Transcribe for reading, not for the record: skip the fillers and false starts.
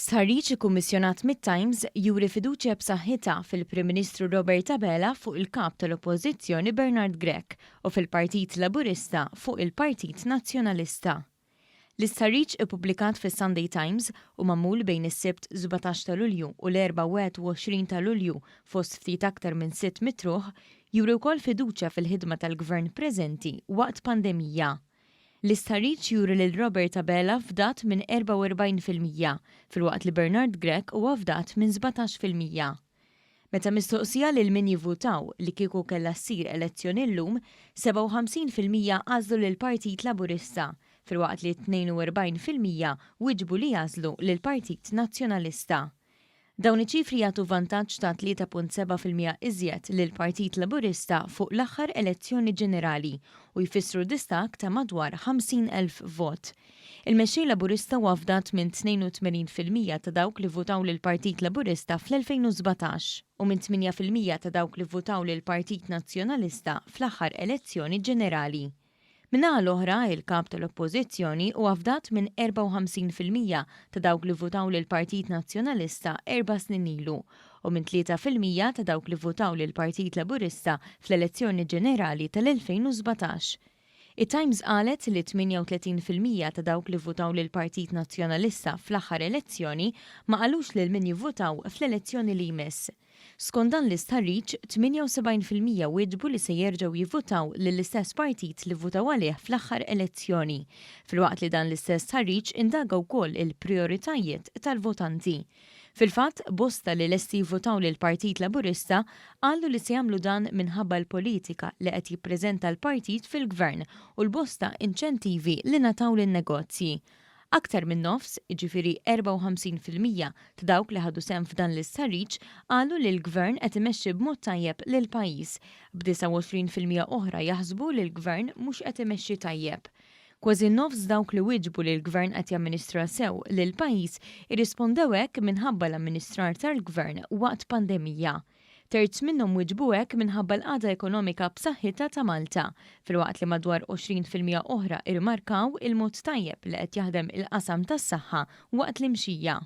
Stħarriġ ikkummissjonat mit-Times juri fiduċja b'saħħitha fil-Prim Ministru Robert Abela fuq il-Kap tal-Oppożizzjoni Bernard Grech u fil-Partit Laburista fuq il-Partit Nazzjonalista. L-istħarriġ ippubblikat fis-Sunday Times u magħmul bejn is-Sibt 17 ta' Lulju u l-Erbgħa 21 ta' Lulju fost ftit aktar minn 600 ruħ juri wkoll fiduċja fil-ħidma tal-Gvern preżenti waqt pandemija. L-istħarriġ juri lil Robert Abela fdat minn 44%, filwaqt li Bernard Grech huwa fdat minn 17%. Meta mistoqsija lil min jivvutaw li kieku kellha ssir elezzjoni llum, 57% għażlu lill-Partit Laburista, filwaqt li 42% wieġbu li jagħżlu lill-Partit Nazzjonalista. Dawn iċ-ċifri jagħtu vantaġġ ta' 3.7% iżjed lill-Partit Laburista fuq l-aħħar elezzjoni ġenerali u jfissru distakk ta' madwar 50,000 vot. Il-Mexxej Laburista huwa fdat minn 82% ta' dawk li vvutaw lill-Partit Laburista fl-2017 u minn 8% ta' dawk li vvutaw lill-Partit Nazzjonalista fl-aħħar elezzjoni ġenerali. Min-naħa l-oħra, il-Kap tal-Oppożizzjoni huwa fdat minn 54% ta' dawk li vvutaw lill-Partit Nazzjonalista erba' snin ilu u minn 3% ta' dawk li vvutaw lill-Partit Laburista fl-elezzjoni ġenerali tal-2017. It-Times qalet li 38% ta' dawk li vvutaw lill-Partit Nazzjonalista fl-aħħar elezzjoni ma qalux lil min jivvutaw fl-elezzjoni li jmiss. Skont dan l-istħarriġ, 78% wieġbu li se jerġgħu jivvutaw lill-istess partit li vvutaw għalih fl-aħħar elezzjoni, filwaqt li dan l-istess stħarriġ indaga wkoll il-prijoritajiet tal-votanti. Fil-fatt, bosta li lesti jivvutaw lill-Partit Laburista qalu li se jagħmlu dan minħabba l-politika li qed jippreżenta l-partit fil-Gvern u l-bosta inċentivi li ngħataw lin-negozji. Aktar minn nofs, jiġifieri 54%, ta' dawk li ħadu sehem f'dan l-istħarriġ qalu li l-Gvern qed imexxi b'mod tajjeb lill-pajjiż, b'29% oħra jaħsbu li l-Gvern mhux qed imexxi tajjeb. Kważi nofs dawk li wieġbu li l-Gvern qed jamministra sew lill-pajjiż irrispondew hekk minħabba l-amministrar tal-Gvern waqt pandemija. Terz minnhom wieġbu hekk minħabba l-qagħda ekonomika b'saħħitha ta' Malta, filwaqt li madwar 20% oħra irrimarkaw il-mod tajjeb li qed jaħdem il-qasam tas-saħħa waqt l-imxija.